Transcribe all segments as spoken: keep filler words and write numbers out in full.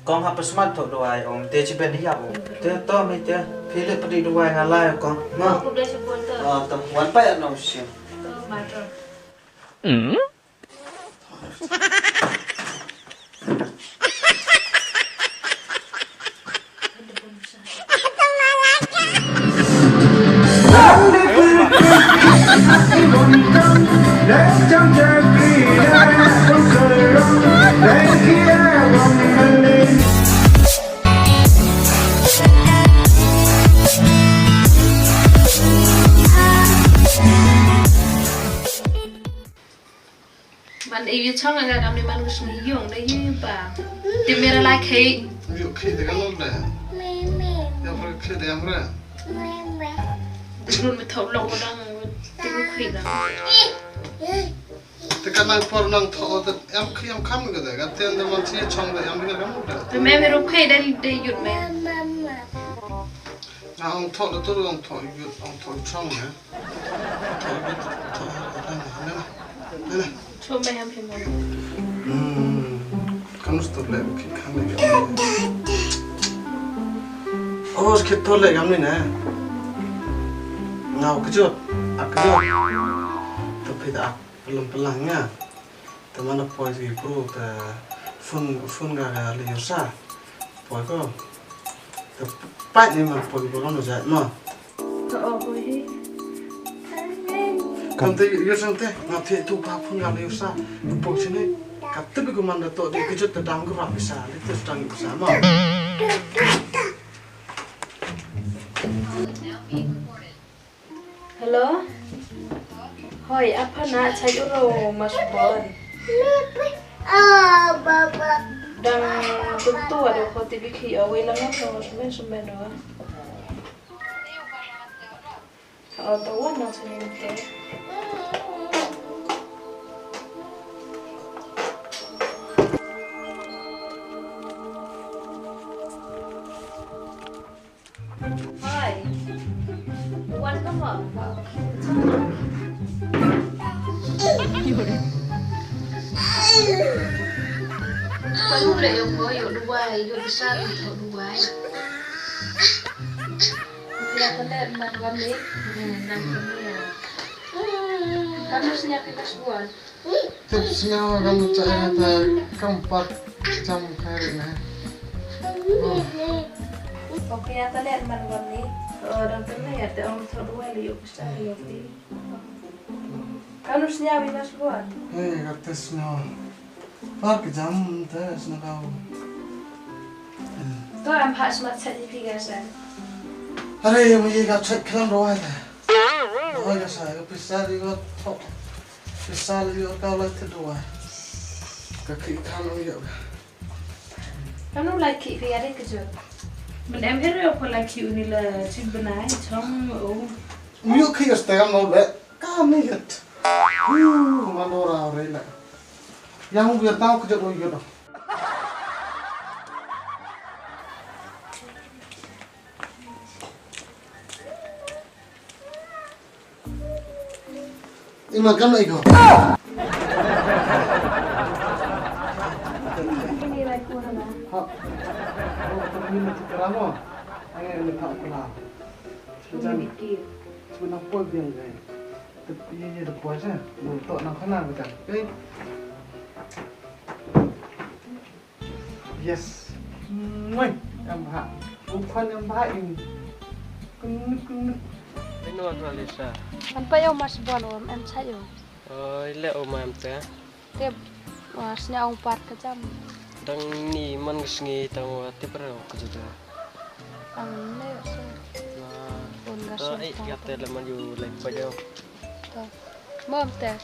Kong hap smat thoh duwai om te chi ben ïap om. Te to mi te phi leh pdi duwai nga lai kong. Ma. Khublei shibun to. Ah, to wan pa ïa nong shisien. To ma to. Man e yu chong aga kam ni man gus ni yung de yu ba. Ti mera la khei. Yu khei de kan de. Ya par khei de amra. Run mi thok long dang ti mi khei da. Te kan nang por nang thok te em khei em kham ga de. Ga ten de man chi chong de em ga kam de. Te me me ru khei de de yut me. Nga ong thok de tu ong thok yut ong thok chong de. Chome ham phim. Hmm. Kan stop le ki kan le. Oh, skip to le gam ni ne. Ngau kejut. Ak kejut. To phi da ak pelem pelang ya. Te mana poi ki bro te phone phone ga ga le yosa. Poi ko. Te pat ni man poi ko no jat ma. To o ko hi. Kan te yosa te nga te tu pa phone ga le yosa. Poi sini. Ka te bi ko man da to de kejut te dam ko rap yosa. Le te dam yosa ma. Hello? Hoi, apa na chai uro mas bon. Dang tuk tu ada ko tibi ki awai lang mas mas men semen wa. Oh, tawa na chai uro. Hai. Wan ka mo. Ko yu le yo ko yo Dubai, yo bisa to Dubai. Ya ko le man wan ni. Hmm, nan ko ni ya. Kan snya kita sebuah. Tip sngaw kam cha ta kam pat cham kari na. Okay, ata le man wan ni. Oh, dang kena ya te ong tho dua li yo pisa yo ti. Kan sngaw bi mas buat. Eh, kata sngaw. Par ke jam te sngaw kau. To am phak smat sa ji pi ga sa. Are, ye mu ye ka chat kram ro ai ta. Oi ka sa, ka pisa ri ko tho. Pisa la ïoh ka la te dua. Ka ki kan u ïoh. Kan u la ki ri ari ka jor. Men em ere ko la ki u ni la chi bnai chong u. U ïoh ki Instagram no le. Ka ni yet. U ma no ra re la. Yang u ïoh tau ka jor u ïoh. Ima kam na iko. Ha. Ini mesti keramo. Ini ini tak kena. Jangan. Cuma nampak dia ni. Tapi ini ada puasa. Untuk nak kena macam. Okay. Yes. Mwah. Em bha. U khon em bha im. Kynuk kynuk. Ino Alisa. An pa yo mas bon om em cha yo. Oi le o mam te. Te mas nya ong par ka jam. Dang ni man ka sngi tang wa te pra ka juda. Ang ne so. Na. Un ga so. Ai ka te le man yu le pa yo. Mom te.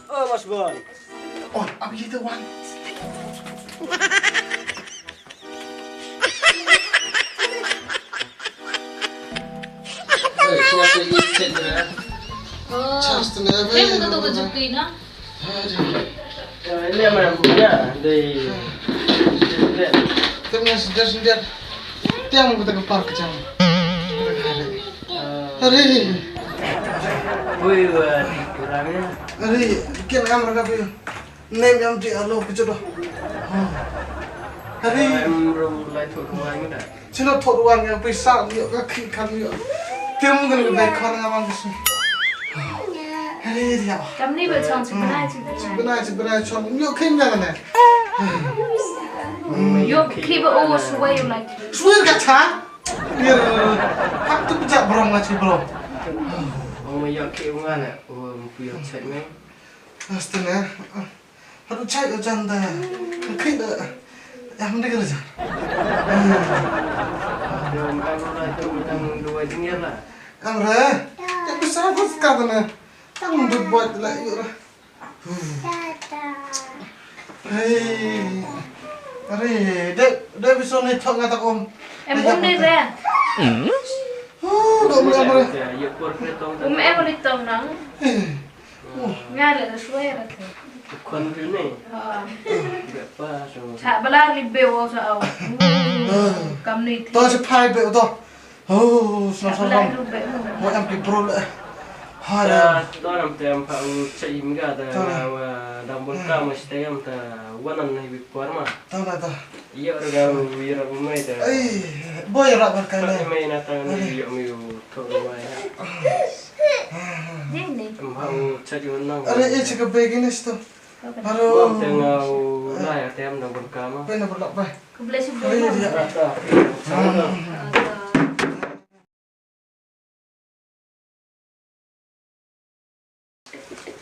Oh, Mas Bon. Oh, abi kita wan. Hey, kau rasa you take me there? Oh. Just never. Hey, bukan tu kau juga na? Aduh. Ini mana punya? Dei. Tengah sejak sejak. Tiang kita ke park jam. Hari. Woi, wah, kurangnya. Hari, kian am raga pio. Nem em ti alo picture do. Hari. Em ro lai thok ruang da. Chino thok ruang yang pisa yo ka khi kan yo. Tim kan ka bai khon nga mang kisu. Hari dia. Kam ni ba chong chi bnai chi bnai. Chi bnai chi bnai chong yo khin yang ne. Yo khi ba o suwai yo lai. Suwai ka cha. Yo. Hak tu pejak brong nga chi brong. Ong ma yo khi ong nga ne. O pu yo chet me. Astana. Haduh chai ka jan da. Ka kri da. Ya, mending kerja. Dong kamu lah itu tang dua jingir lah. Amra. Ya bisa aku sekarang na. Tang dut buat lah yuk lah. Hei. Ari, dek, dek bisa ni thok ngata om. Em um ni re. Huh, dok mula mula. Um em ni tong nang. Nga le da shwe ra ke. Kon ri ne. Ha. Ba pa so. Cha bala li be wo sa au. Kam ni ti. To se phai be to. Oh, sna sa bala lam. Lu be mo. Mo em ki bro le. Ha ra. To nam te am pa u cha im ga da. Wa dam bol ka mo ste am ta. Wanan ne bi por ma. Ta na ta. Yo ra ga u ira u mai ta. Ai, boy ra bar ka ne. Mai na ta ne yo mi u to mai. Ni ni. Em ha u cha ju nang. Are e chika begin isto. Haro. Bom te nga u lai ate am dang berkama. Pena berlak bai. Ku bless you. Are dia. Rata.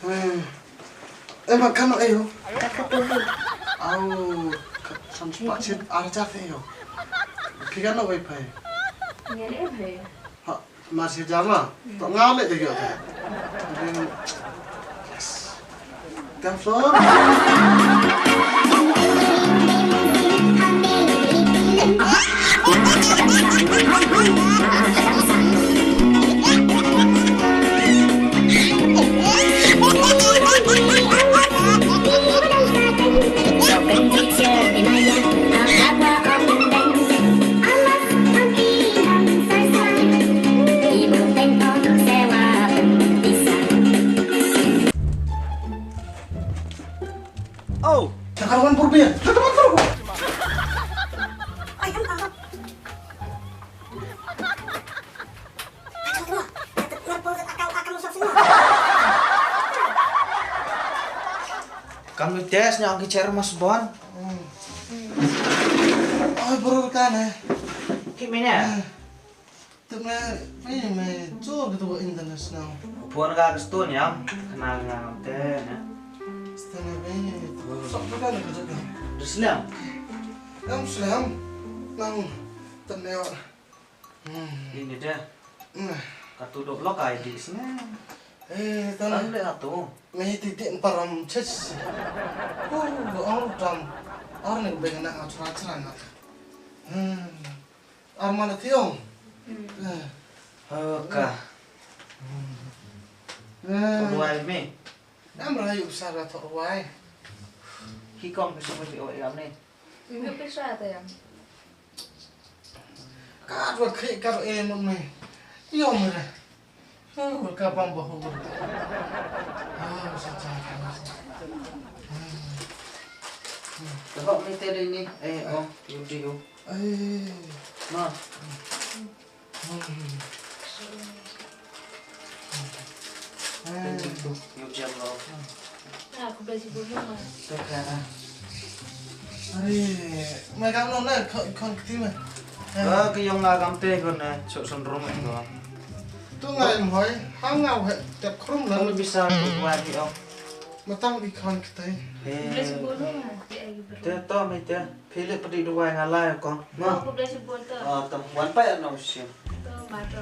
Eh, eh, mak kano ayo? Kaka tuhu. Au, ka-, san spot sit arja te ayo. Phi kano wei pai? Ngere pai. Ha, masih jama. To ngale de yo te. Yes. Come from. Oh, cakar wan pur biar. Cakar wan pur. Ayam tangkap. Kam lu tes nya ki cer mas bon. Ai bro ka ne. Ki mene. Tep ne, ai me jo gitu international. Pon ka stone ya, kena ngam te ne. Stone be. Sok ka ne gitu. Islam. Am Islam. Nang tep ne. Ini deh. Katu dok lok ai di sini. Eh, tang le atu. Me ti ti param ches. Oh, lo ang tam. Ar ne be na chra chra na. Hmm. Ar mana tiong. Hmm. Eh. Oka. Hmm. Eh. Wai me. Am ra yu sara to wai. Hi kong ke so me ti o ya ne. Ngi pisa ta ya. Ka wa khri ka e mo me. Yo me re. Oh, ka bam ba ho. Ah, sa cha ka. Ho me te ni. Eh, oh, you do you. Eh. Ma. Thank you. Yu jam lo. Ah, ku bla ji bulu ma. Teka ah. Ari, mai kam no na khon kti ma. Ah, ki yong nga kam te khon na chok son rum ko. Tu ngai em hoi, hang ngau he tep khrum na. Lu bisa tu wa di ong. Matang di khon kti. Ku bla ji bulu ma. Te to mai te. Philip pdi duwai nga lai kong. Ma. Ku bla ji bulu to. Ah, tam wan pa ya no sim. To ma to.